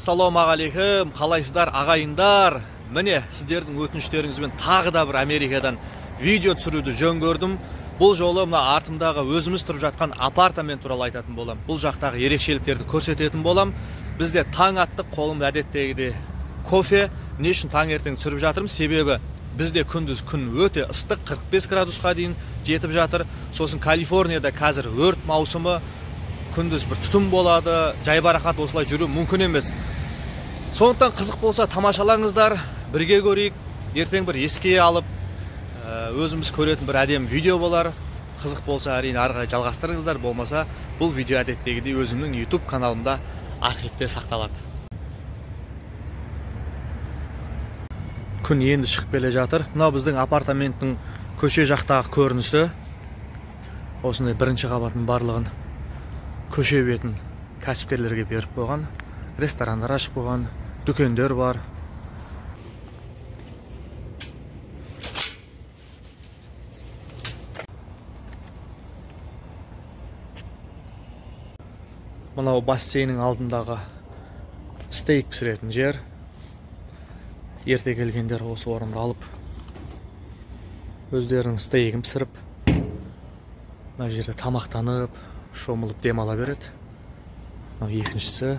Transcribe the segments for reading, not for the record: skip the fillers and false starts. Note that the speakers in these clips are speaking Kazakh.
Ассалаумағалейкум, қалайсыздар ағайындар? Міне, сіздердің өтініштеріңізбен тағы да бір Америкадан видео түсіруді жөн көрдім. Бұл жолы мына артымдағы өзіміз тұрып жатқан апартамент туралы айтатын болам. Бұл жақтағы ерекшеліктерді көрсететін болам. Бізде таң аттық, қолымда әдеттегідей кофе. Не үшін таңертең түсіріп жатырмын? Себебі бізде күндіз күн өте ыстық, 45 градусқа дейін жетіп жатыр. Сосын Калифорнияда қазір өрт маусымы, күндіз бір түтін болады, жайбарақат осылай жүру мүмкін емес. Сондықтан қызық болса тамашалаңыздар, бірге көрейік. Ертең бір еске алып, өзіміз көретін бір әдемі видео болар. Қызық болса әрине ары қарай жалғастырыңыздар, болмаса бұл видео әдеттегідей өзімнің YouTube каналымда архивте сақталады. Күн енді шығып келе жатыр. Мынау біздің апартаменттің көше жақтағы көрінісі. Осындай бірінші қабаттың барлығын көше бетін кәсіпкерлерге беріп қойған, ресторандар ашып қойған, дүкендер бар. Мынау бассейннің алдындағы стейк пісіретін жер. Ерте келгендер осы орынды алып, өздерінің стейгін пісіріп, мына жерде тамақтанып, шомылып демала береді. Мынау екіншісі.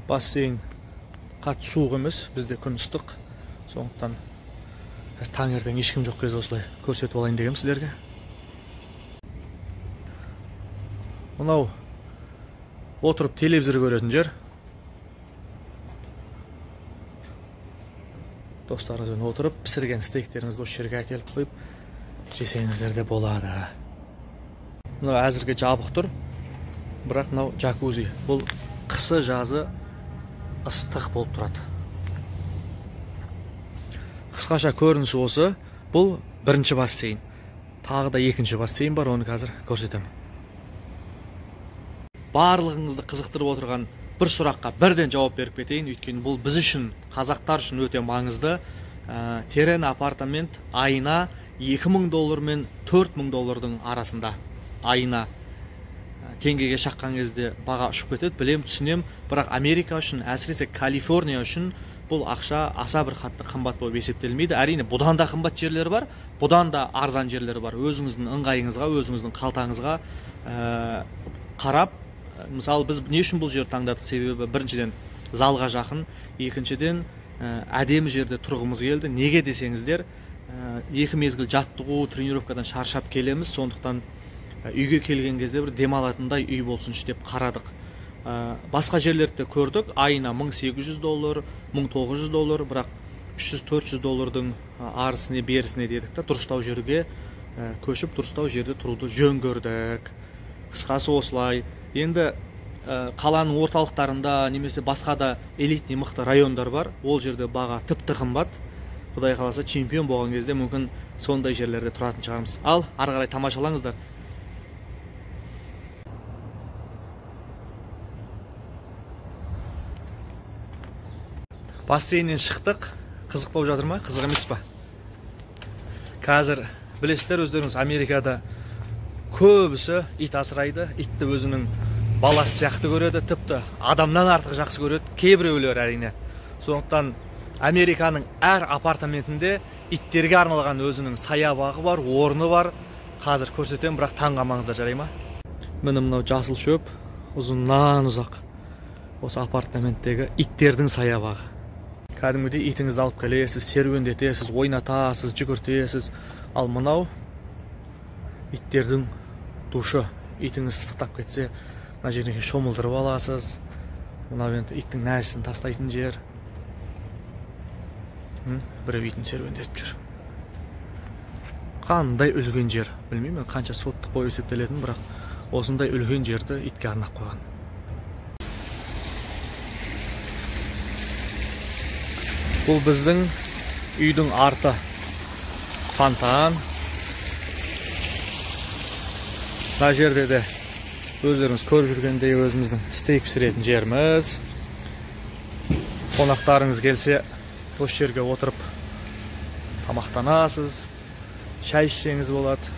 Бассейн қатты суық емес, бізде күн ыстық. Сондықтан қазір таңертең ешкім жоқ кезде осылай көрсетіп алайын дегенмін сіздерге. Мынау отырып телевизор көретін жер. Достарыңызбен отырып, пісірген стейктеріңізді осы жерге әкеліп қойып, жесеңіздер де болады. Мынау әзірге жабық тұр, бірақ мынау джакузи. Бұл қысы жазы ыстық болып тұрады. Қысқаша көрінісі осы. Бұл бірінші бассейн. Тағы да екінші бассейн бар, оны қазір көрсетемін. Барлығыңызды қызықтырып отырған бір сұраққа бірден жауап беріп кетейін, өйткені бұл біз үшін, қазақтар үшін өте маңызды. Терен апартамент айына 2000 доллар мен 4000 доллардың арасында. Айына теңгеге шаққан кезде баға ұшып кетеді, білем, түсінем, бірақ Америка үшін, әсіресе Калифорния үшін бұл ақша аса бір қатты қымбат болып есептелмейді. Әрине, бұдан да қымбат жерлер бар, бұдан да арзан жерлер бар. Өзіңіздің ыңғайыңызға, өзіңіздің қалтаңызға қарап, мысалы, біз не үшін бұл жерді таңдадық? Себебі біріншіден залға жақын, екіншіден әдемі жерде тұрғымыз келді. Неге десеңіздер, екі мезгіл жаттығу, тренировкадан шаршап келеміз, сондықтан үйге келген кезде бір демалатындай үй болсыншы деп қарадық. Басқа жерлерді көрдік, айына 1800 доллар, 1900 доллар, бірақ 300-400 доллардың арысіне берісіне дедік та, дұрыстау жерге көшіп, дұрыстау жерде тұруды жөн көрдік. Қысқасы осылай. Енді қаланың орталықтарында немесе басқа да элитный мықты райондар бар. Ол жерде баға тіпті қымбат. Құдай қаласа чемпион болған кезде мүмкін сондай жерлерде тұратын шығармыз. Ал ары қарай тамашалаңыздар. Бассейннен шықтық. Қызық болып жатыр ма? Қызық емес па? Қазір білесіздер өздеріңіз, Америкада көбісі ит асырайды, итті өзінің баласы сияқты көреді, тіпті адамнан артық жақсы көреді кейбіреулер әрине. Сондықтан Американың әр апартаментінде иттерге арналған өзінің саябағы бар, орны бар. Қазір көрсетемін, бірақ таң қалмаңыздар, жарай ма? Міне мынау жасыл шөп, ұзыннан ұзақ. Осы апартаменттегі иттердің саябағы. Кәдімгідей итіңізді алып келесіз, серуендетесіз, ойнатасыз, жүгіртесіз. Ал мынау иттердің душы. Итіңіз ыстықтап кетсе, мына жерге шомылдырып аласыз. Мынау енді иттің нәжісін тастайтын жер. Біреу итін серуендетіп жүр. Қандай үлкен жер, білмеймін қанша соттық болып есептелетінін, бірақ осындай үлкен жерді итке арнап қойған. Бұл біздің үйдің арты. Фонтан. Мына жерде де өздеріңіз көріп жүргендей өзіміздің стейк пісіретін жеріміз. Қонақтарыңыз келсе, осы жерге отырып тамақтанасыз, шай ішсеңіз болады.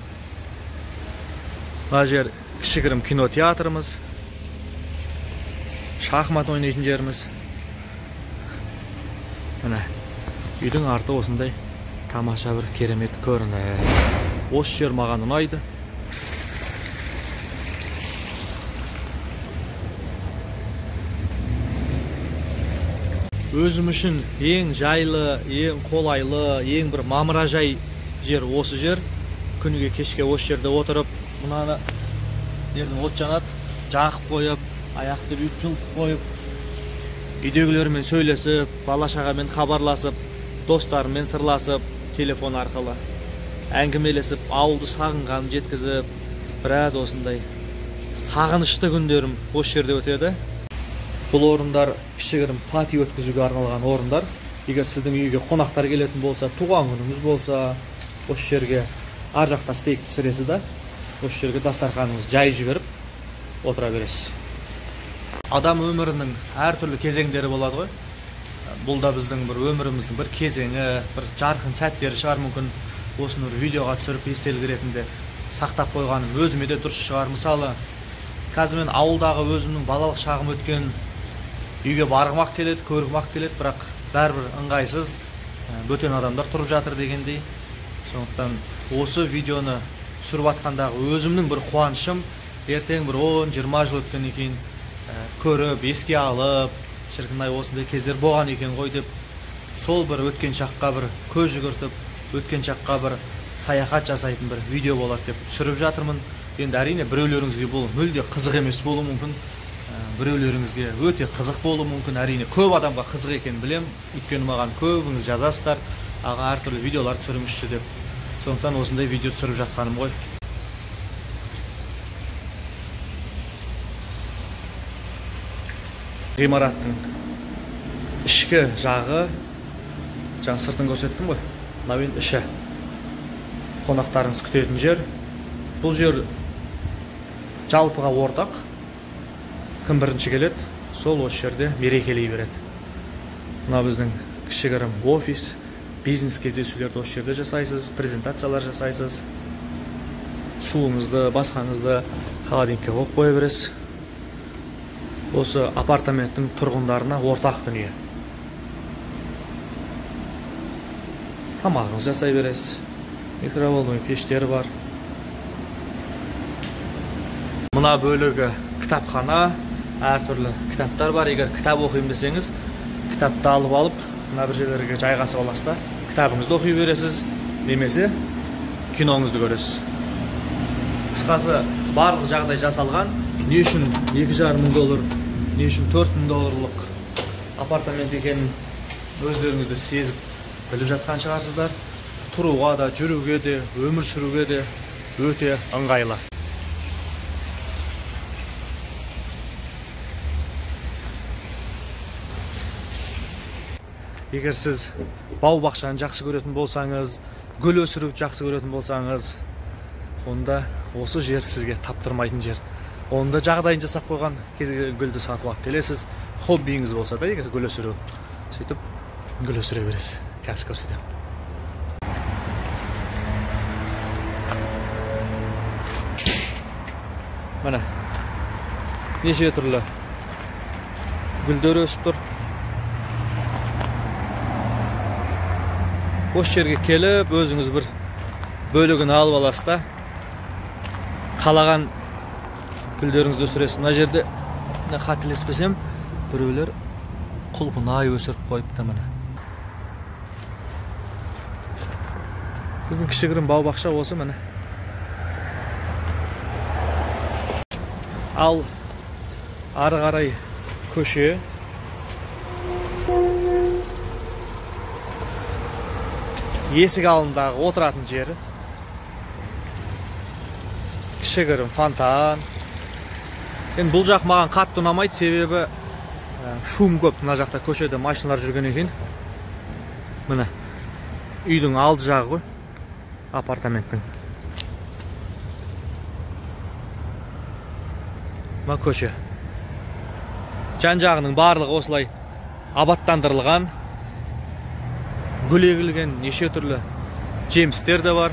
Мына жер Кішігірім кинотеатрымыз, шахмат ойнайтын жеріміз. Міне, үйдің арты осындай тамаша бір керемет көрініс. Осы жер маған ұнайды. Өзім үшін ең жайлы, ең қолайлы, ең бір мамыражай жер осы жер. Күніге кешке осы жерде отырып, мынаны жердің от жанады, жағып қойып, аяқты бүйтіп жылытып қойып, үйдегілермен сөйлесіп, бала-шағамен хабарласып, достарыммен сырласып, телефон арқылы әңгімелесіп, ауылды сағынғанын жеткізіп, біраз осындай сағынышты күндерім осы жерде өтеді. Бұл орындар кішігірім пати өткізуге арналған орындар. Егер сіздің үйге қонақтар келетін болса, туған күніңіз болса, осы жерге ар жақта стейк пісіресіз да, осы жерге дастарханыңызды жай жіберіп отыра бересіз. Адам өмірінің әртүрлі кезеңдері болады ғой. Бұл да біздің бір өміріміздің бір кезеңі, бір жарқын сәттері шығар мүмкін. Осыны бір видеоға түсіріп естелік ретінде сақтап қойғаным өзіме де дұрыс шығар. Мысалы, қазір мен ауылдағы өзімнің балалық шағым өткен үйге барғым-ақ келеді, көргім-ақ келеді, бірақ бәрібір ыңғайсыз, бөтен адамдар тұрып жатыр дегендей. Сондықтан осы видеоны түсіріп атқандағы өзімнің бір қуанышым, ертең бір 10-20 жыл өткеннен кейін көріп, еске алып, шіркін-ай осындай кездер болған екен ғой деп, сол бір өткен шаққа бір көз жүгіртіп, өткен шаққа бір саяхат жасайтын бір видео болады деп түсіріп жатырмын. Енді әрине біреулеріңізге бұл мүлде қызық емес болуы мүмкін, біреулеріңізге өте қызық болуы мүмкін. Әрине көп адамға қызық екенін білем, өйткені маған көбіңіз жазасыздар, аға әртүрлі видеолар түсіріңізші деп. Сондықтан осындай видео түсіріп жатқаным ғой. Ғимараттың ішкі жағы, жаңа сыртын көрсеттім ғой, мынау енді іші. Қонақтарыңыз күтетін жер. Бұл жер жалпыға ортақ. Кім бірінші келеді, сол осы жерде мерекелей береді. Мына біздің кішігірім офис, бизнес кездесулерді осы жерде жасайсыз, презентациялар жасайсыз. Суыңызды, басқаңызды холодильникке қойып қоя бересіз. Осы апартаменттің тұрғындарына ортақ дүние. Тамағыңызды жасай бересіз. Микроволновый пештері бар. Мына бөлігі кітапхана, әртүрлі кітаптар бар. Егер кітап оқимын десеңіз, кітапты алып алып, мына бір жерлерге жайғасып аласыз да, кітабыңызды оқи бересіз, немесе киноңызды көресіз. Қысқасы, барлық жағдай жасалған. Не үшін 2,5 мың доллар, не үшін 4 мың долларлық апартамент екенін өздеріңіз де сезіп біліп жатқан шығарсыздар. Тұруға да, жүруге де, өмір сүруге де өте ыңғайлы. Егер сіз бау-бақшаны жақсы көретін болсаңыз, гүл өсіруді жақсы көретін болсаңыз, онда осы жер сізге таптырмайтын жер. Онда жағдайын жасап қойған, кез келген гүлді сатып алып келесіз. Хоббиіңіз болса да, егер гүл өсіру, сөйтіп гүл өсіре бересіз. Қазір көрсетемін. Міне, неше түрлі гүлдер өсіп тұр. Осы жерге келіп, өзіңіз бір бөлігін алып аласыз да, қалаған гүлдеріңізді өсіресіз. Мына жерде, қателеспесем, біреулер құлпынай өсіріп қойыпты міне. Біздің кішігірім бау-бақша осы міне. Ал ары қарай көше. Есік алдындағы отыратын жері. Кішігірім фонтан. Енді бұл жақ маған қатты ұнамайды, себебі шум көп. Мына жақта көшеде машиналар жүрген екен. Міне, үйдің алды жағы ғой, апартаменттің. Мына көше. Жан жағының барлығы осылай абаттандырылған. Гүл егілген, неше түрлі жемістер де бар.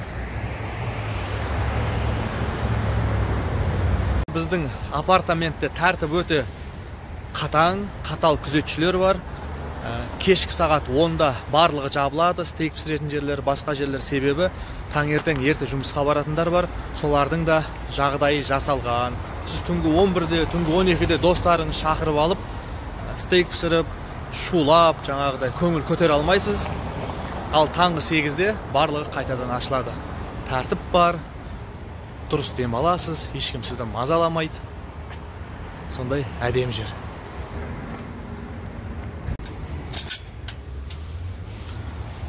Біздің апартаментте тәртіп өте қатаң, қатал күзетшілер бар. Кешкі сағат 10-да барлығы жабылады, стейк пісіретін жерлер, басқа жерлер, себебі таңертең ерте жұмысқа баратындар бар, солардың да жағдайы жасалған. Сіз түнгі 11-де, түнгі 12-де достарыңызды шақырып алып, стейк пісіріп, шулап, жаңағыдай көңіл көтере алмайсыз. Ал таңғы 8-де барлығы қайтадан ашылады. Тәртіп бар, дұрыс демаласыз, ешкім сізді мазаламайды. Сондай әдемі жер.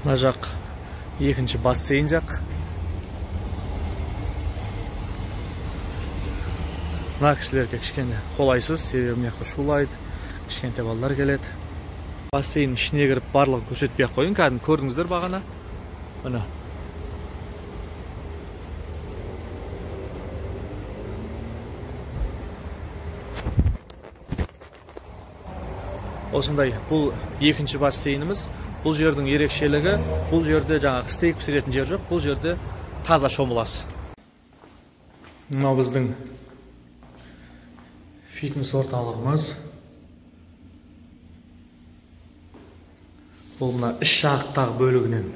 Мына жақ екінші бассейн жақ. Мына кісілерге кішкене қолайсыз, себебі мына жақта шулайды, кішкентай балалар келеді. Бассейннің ішіне кіріп барлығын көрсетпей ақ қояйын, кәдімгі көрдіңіздер бағана. Міне. Осындай бұл екінші бассейніміз. Бұл жердің ерекшелігі, бұл жерде жаңағы стейк пісіретін жер жоқ, бұл жерде таза шомыласыз. Мынау біздің фитнес орталығымыз. Бұл мына іш жақтағы бөлігінен,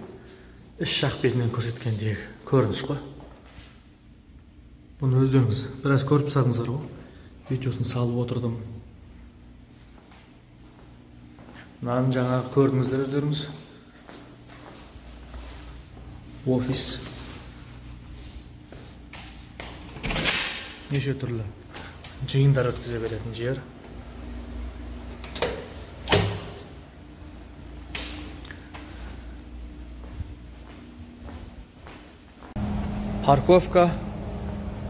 іш жақ бетінен көрсеткендегі көрініс қой. Бұны өздеріңіз біраз көріп тастадыңыздар ғой. Видеосын салып отырдым. Мынаны жаңағы көрдіңіздер өздеріңіз. Офис. Неше түрлі жиындар өткізе беретін жер. Парковка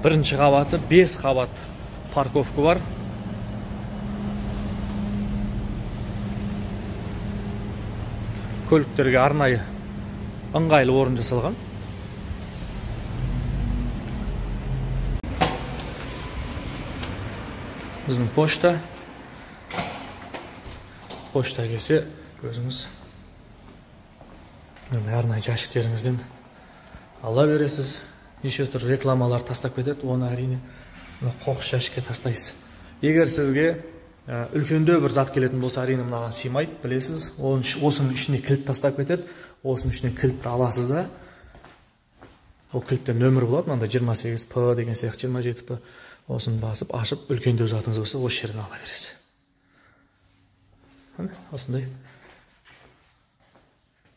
бірінші қабаты, 5 қабат парковка бар. Көліктерге арнайы ыңғайлы орын жасалған. Біздің пошта. Пошта келсе, өзіңіз арнайы жәшіктеріңізден ала бересіз. Неше түрлі рекламалар тастап кетеді, оны әрине қоқыс жәшікке тастайсыз. Егер сізге үлкендеу бір зат келетін болса, әрине мынаған сыймайды, білесіз. Осының ішіне кілт тастап кетеді, осының ішіне кілтті аласыз да, ол кілтте нөмір болады, мынандай 28 П деген сияқты, 27 П. Осыны басып, ашып, үлкендеу затыңыз болса, осы жерден ала бересіз. Міне, осындай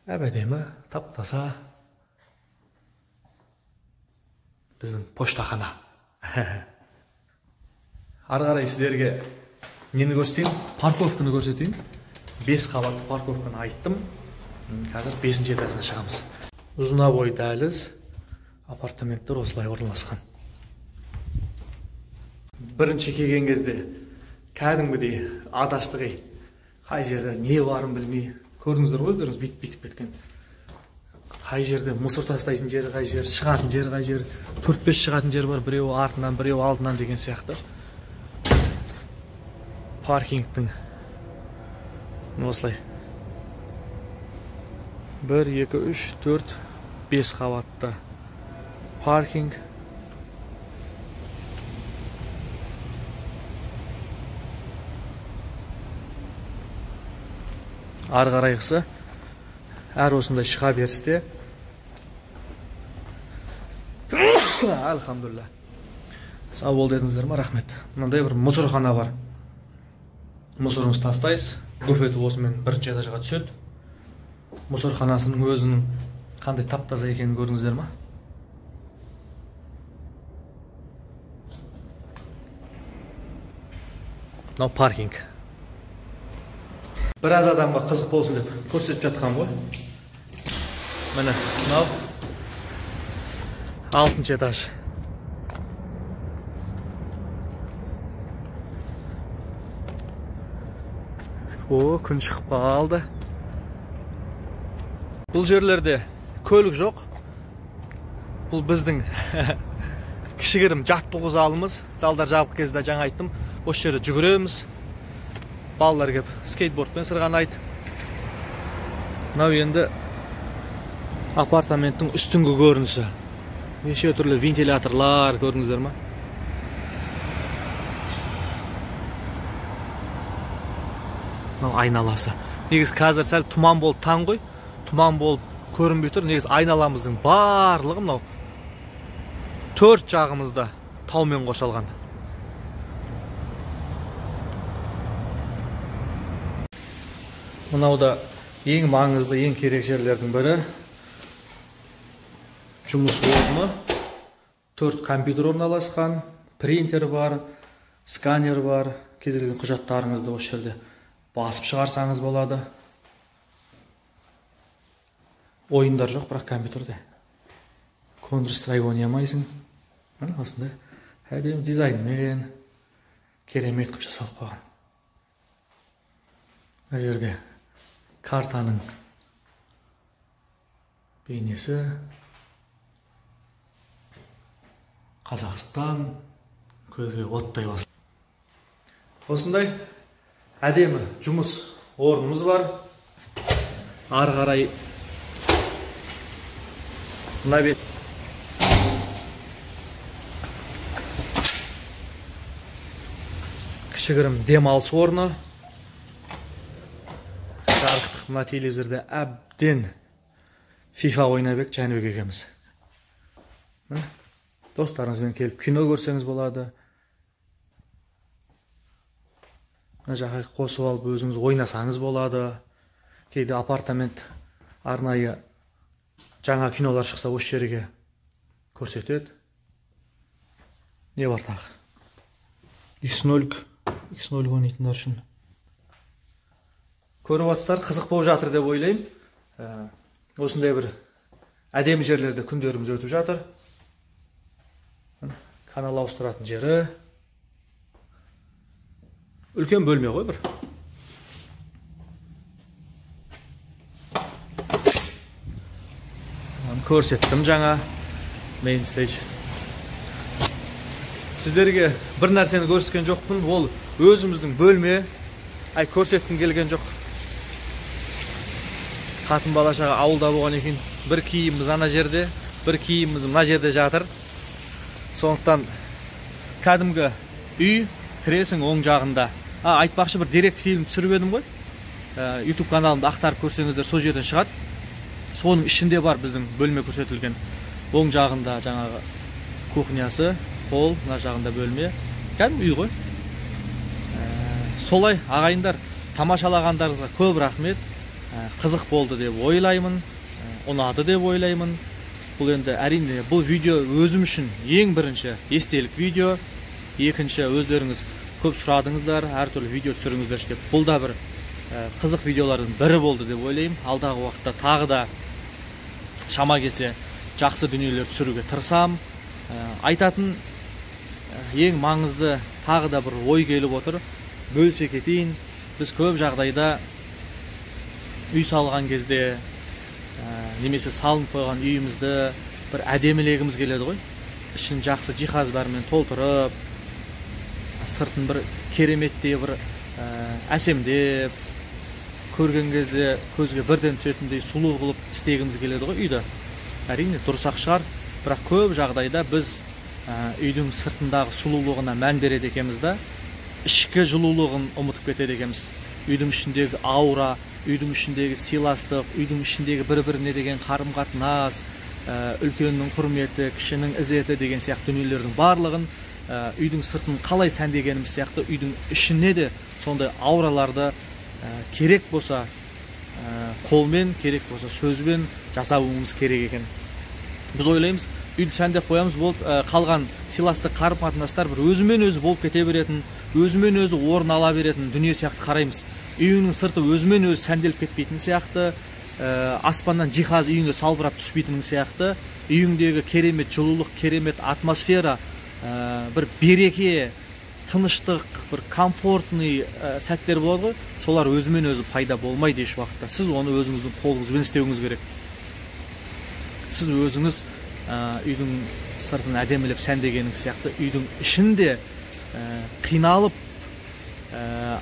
әп-әдемі, тап-таза біздің поштахана. Ары қарай сіздерге нені көрсетейін? Парковканы көрсетейін. 5 қабатты парковканы айттым. Қазір 5-ші этажына шығамыз. Ұзына бойы дәліз, апартаменттер осылай орналасқан. Бірінші келген кезде кәдімгідей адастық, қай жерде не барын білмей, көрдіңіздер ғой өздеріңіз, бүйтіп кеткен. Қай жерде мусор тастайтын жері, қай жер, шығатын жері, қай жер, 4-5 шығатын жер бар, біреуі артынан, біреуі алдынан деген сияқты. Паркингтің осылай 1, 2, 3, 4, 5 қабатты паркинг. Ары қарайғысы әр осындай шыға берісте. Альхамдулилля. Сау бол дедіңіздер ма? Рахмет. Мынандай бір мусорхана бар. Мусорыңызды тастайсыз, буфеті осымен бірінші этажға түседі. Мусорханасының өзінің қандай тап-таза екенін көрдіңіздер ма? Мынау паркинг. Біраз адамға қызық болсын деп көрсетіп жатқан ғой. Міне, мынау 6-шы этаж. О, күн шығып қалды. Бұл жерлерде көлік жоқ. Бұл біздің кішігірім жаттығу залымыз. Залдар жабық кезде жаңа айттым. Осы жерде жүгіреміз. Балалар келіп скейтбордпен сырғанайды. Мынау енді апартаменттің үстіңгі көрінісі. Неше түрлі вентиляторлар көрдіңіздер ма? Мынау айналасы. Негізі қазір сәл тұман болып таң ғой. Тұман болып көрінбей тұр. Негізі айналамыздың барлығы мынау төрт жағымызда таумен қоршалған. Мынау да ең маңызды, ең керек жерлердің бірі. Жұмыс орны. 4 компьютер орналасқан, принтер бар, сканер бар. Кез келген құжаттарыңызды осы жерде басып шығарсаңыз болады. Ойындар жоқ, бірақ компьютерде. Counter Strike ойнай алмайсың. Міне осындай әдемі дизайнмен керемет қылып жасалып қойған. Мына жерде картаның бейнесі. Қазақстан көзге оттай басылды. Осындай әдемі жұмыс орнымыз бар. Ары қарай мына бет кішігірім демалыс орны. Жарықтық мына телевизорда әбден FIFA ойнап едік Жәнібек екеуміз. Достарыңызбен келіп кино көрсеңіз болады. Мына жаққа қосып алып өзіңіз ойнасаңыз болады. Кейде апартамент арнайы жаңа кинолар шықса осы жерге көрсетеді. Не бар тағы? X0, X0 ойнайтындар үшін. Көріп отырсыздар, қызық болып жатыр деп ойлаймын. Осындай бір әдемі жерлерде күндеріміз өтіп жатыр. Канал ауыстыратын жері. Үлкен бөлме ғой бір. Көрсеттім жаңа main stage. Сіздерге бір нәрсені көрсеткен жоқпын, ол өзіміздің бөлме. Ай, көрсеткім келген жоқ. Қатын бала шаға ауылда болған екен. Бір киіміміз ана жерде, бір киіміміз мына жерде жатыр. Сондықтан кәдімгі үй, кіресің оң жағында. Айтпақшы, бір деректі фильм түсіріп едім ғой. YouTube каналымды ақтарып көрсеңіздер, сол жерден шығады. Соның ішінде бар біздің бөлме көрсетілген. Оң жағында жаңағы кухнясы, пол, мына жағында бөлме. Кәдімгі үй ғой. Солай, ағайындар, тамашалағандарыңызға көп рахмет. Қызық болды деп ойлаймын, ұнады деп ойлаймын. Бұл енді әрине бұл видео өзім үшін ең бірінші естелік видео, екінші өздеріңіз көп сұрадыңыздар, әртүрлі видео түсіріңіздерші деп. Бұл да бір қызық видеолардың бірі болды деп ойлаймын. Алдағы уақытта тағы да шама келсе жақсы дүниелер түсіруге тырысам. Айтатын ең маңызды тағы да бір ой келіп отыр, бөлісе кетейін. Біз көп жағдайда үй салған кезде немесе салынып қойған үйімізді бір әдемілегіміз келеді ғой. Ішін жақсы жиһаздармен толтырып, сыртын бір кереметтей бір әсемдеп, көрген кезде көзге бірден түсетіндей сұлу қылып істегіміз келеді ғой үйді. Әрине дұрыс-ақ шығар, бірақ көп жағдайда біз үйдің сыртындағы сұлулығына мән береді екенбіз да, ішкі жылулығын ұмытып кетеді екенбіз. Үйдің ішіндегі аура, үйдің ішіндегі сыйластық, үйдің ішіндегі бір-біріне деген қарым-қатынас, үлкеннің құрметі, кішінің ізеті деген сияқты дүниелердің барлығын үйдің сыртын қалай сәндегеніміз сияқты үйдің ішіне де сондай аураларды керек болса қолмен, керек болса сөзбен жасауымыз керек екен. Біз ойлаймыз, үйді сәндеп қоямыз, болып қалған сыйластық қарым-қатынастар бір өзімен өзі болып кете беретін, өзімен өзі орын ала беретін дүние сияқты қараймыз. Үйіңнің сырты өзімен өзі сәнделіп кетпейтін сияқты, аспаннан жиһаз үйіңе салбырап түспейтін сияқты, үйіңдегі керемет жылулық, керемет атмосфера, бір береке, тыныштық, бір комфортный сәттер болады ғой, солар өзімен өзі пайда болмайды еш уақытта. Сіз оны өзіңіздің қолыңызбен істеуіңіз керек. Сіз өзіңіз үйдің сыртын әдемілеп сәндегеніңіз сияқты үйдің ішінде қиналып,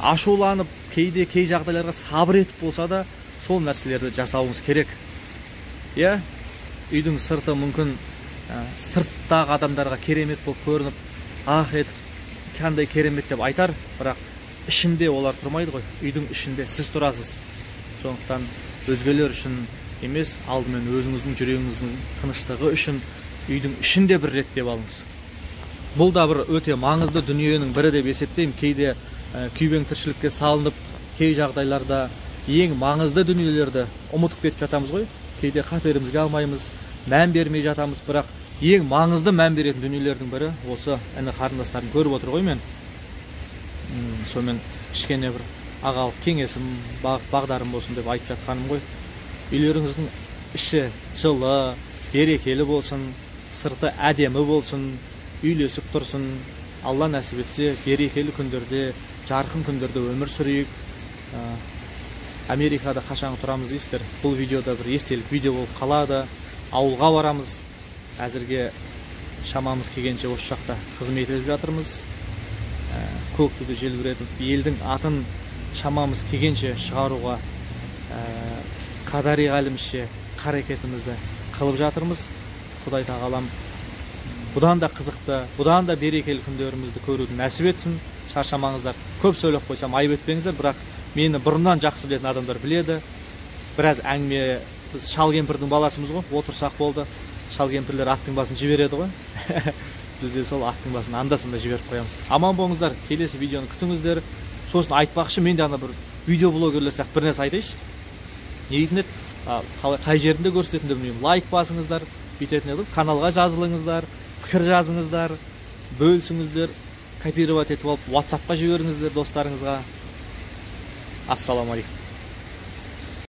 ашуланып, кейде кей жағдайларға сабыр етіп болса да сол нәрселерді жасауыңыз керек. Иә, үйдің сырты мүмкін сырттағы адамдарға керемет болып көрініп, ах етіп, қандай керемет деп айтар, бірақ ішінде олар тұрмайды ғой, үйдің ішінде сіз тұрасыз. Сондықтан өзгелер үшін емес, алдымен өзіңіздің жүрегіңіздің тыныштығы үшін үйдің ішінде бір реттеп алыңыз. Бұл да бір өте маңызды дүниенің бірі деп есептеймін. Кейде күйбең тіршілікке салынып, кей жағдайларда ең маңызды дүниелерді ұмытып кетіп жатамыз ғой. Кейде қаперімізге алмаймыз, мән бермей жатамыз, бірақ ең маңызды мән беретін дүниелердің бірі осы іні қарындастарым көріп отыр ғой мен. Сонымен кішкене бір ағалық кеңесім, бағдарым болсын деп айтып жатқаным ғой. Үйлеріңіздің іші жылы, берекелі болсын, сырты әдемі болсын, үйлесіп тұрсын. Алла нәсіп етсе, берекелі күндерде, жарқын күндерде өмір сүрейік. Америкада қашан тұрамыз дейсіздер. Бұл видеода бір естелік видео болып қалады. Ауылға барамыз. Әзірге шамамыз келгенше осы жақта қызмет етіп жатырмыз. Көк туды желбіретіп, елдің атын шамамыз келгенше шығаруға қадари ғалімше қарекетімізді қылып жатырмыз. Құдай тағалам бұдан да қызықты, бұдан да берекелі күндерімізді көруді нәсіп етсін. Шаршамаңыздар. Көп сөйлеп қойсам айып етпеңіздер, бірақ мені бұрыннан жақсы білетін адамдар біледі. Біраз әңгіме, біз шал кемпірдің баласымыз ғой, отырсақ болды. Шал кемпірлер аттың басын жібереді ғой. Біз де сол аттың басын анда-санда жіберіп қоямыз. Аман болыңыздар, келесі видеоны күтіңіздер. Сосын айтпақшы, мен де ана бір видеоблогерлер сияқты бір нәрсе айтайыншы. Не дейтін еді? Қай жерінде көрсететінін білмеймін. Лайк басыңыздар, бүйтетін еді, каналға жазылыңыздар, пікір жазыңыздар, бөлісіңіздер, копировать етіп алып WhatsApp-қа жіберіңіздер достарыңызға. Ассалаумағалейкум.